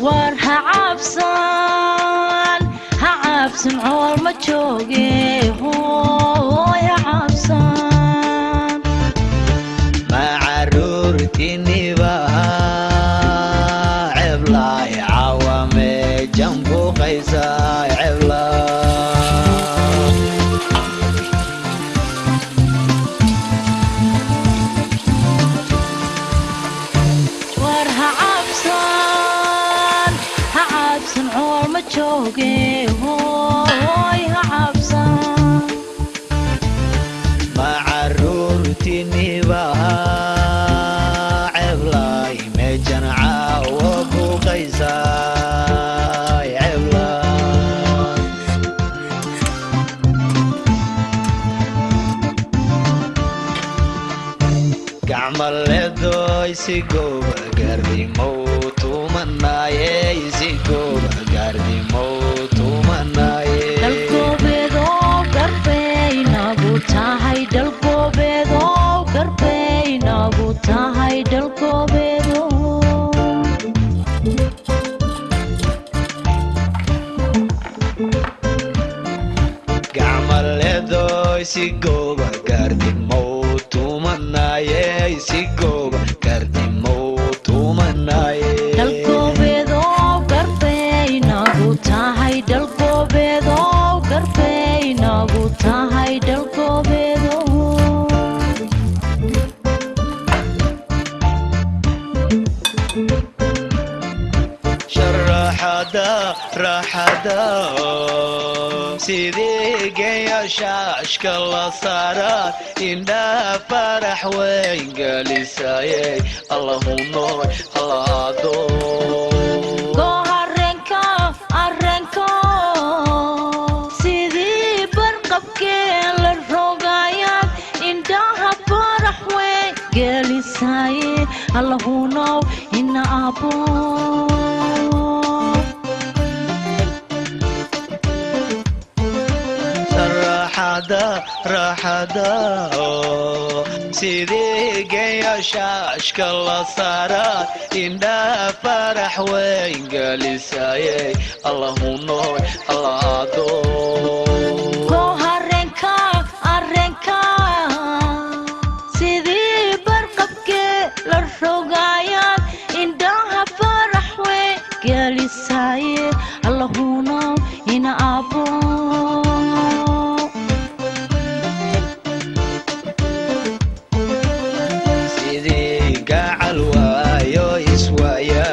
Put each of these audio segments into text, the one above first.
War ha cabsan, ha cabsan, cool ma jooge, hooy ha cabsan. Ma caruurtiniba ceeblaay caawame jambuuqaysaay ceeblaay. War ha cabsan, ha cabsan, cool ma jooge, hooy ha cabsan. Ma caruurtiniba ceeblaay meejan caawo buuqaysaay ceeblaay. Gacmaleedoy si gooba gaardimow tumanaaye, si gooba gaardimow tumanaaye. Dalgoobeedoo garbey nagu tahay, dalgoobeedoo garbey nagu tahay, dalgoobeedo. Gacmaleedoy si gooba gaardimow tumanaaye, si gooba gaardimow tumanaaye. Dalgoobeedoo garbey nagu tahay, dalgoobeedoo garbey nagu tahay, dalgoobeedo. Sharaxada raaxada sidii geeya shaashka la saaraan indhaha farax weyn gelisaye, allahu nooy allaado. Goohareenka areenko sidii barqabkee la rogayaad indhaha farax weyn gelisaye, allahunow ina abo. Raaxada raaxada sidii geeya shaashka la saaraan indhaha farax weyn gelisaye, allahu nooy allaado. Goohareenka areenka sidii barqabkee la rogayaad indhaha farax weyn gelisaye, allahunow ina abo. Sidii gacal waayo iswaaya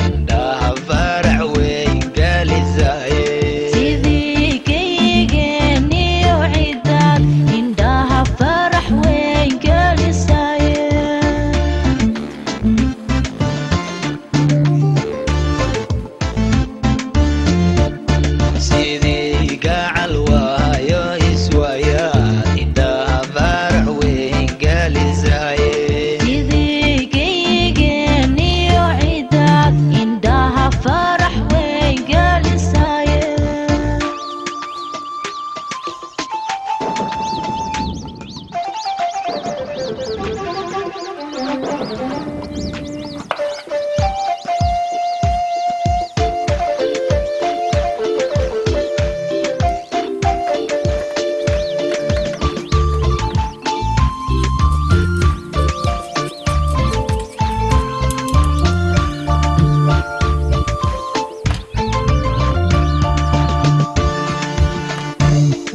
indhaha farax weyn gelisaye. Sidii kaygeeniyo cidaad indhaha farax weyn gelisaye. Sidii gacal waayo iswaaya indhaha farax weyn gelisaye. Sidii kaygeeniyo cidaad indhaha farax weyn gelisaye.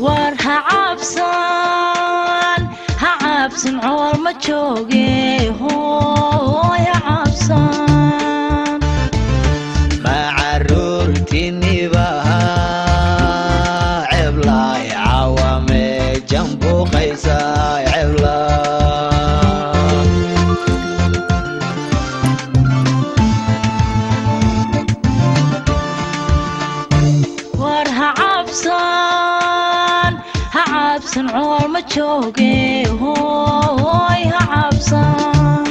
War ha cabsan, ha cabsan, cool ma jooge, hooy ha Cabsan cool ma jooge, hooy ha cabsan.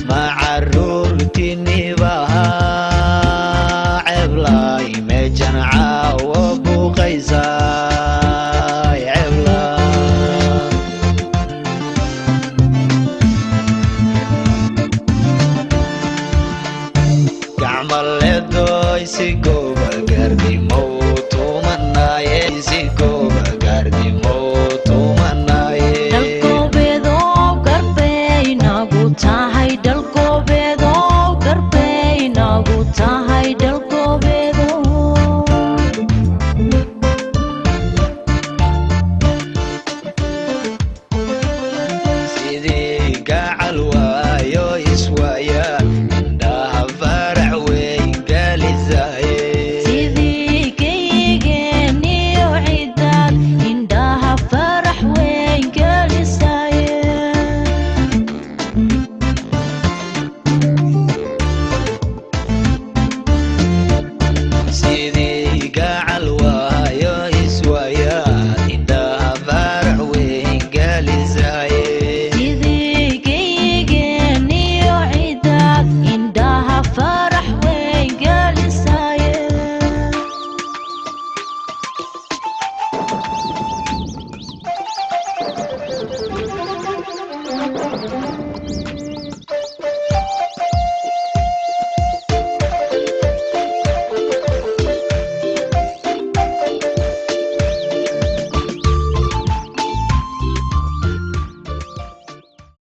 Ma caruurtinibaha ceblay meejan caawo buuqaysay cebla. Gacmaleedoy si gooba gaardimow tumanaye, si gooba gaardimow tumanaye. Dalkoobeedoo garbey nagu tahay, dalkoobeedoo garbey nagu tahay, dalkoobeedo. Sidii gacal waayo iswaaya indhaha farax weyn galisaye. Sidii kaygeeniyo cidaad indhaha farax weyn gelisaye. Sidii gacal waayo iswaaya indhaha farax weyn galisaye. Sidii kaygeeniyo cidaad indhaha farax weyn gelisaye.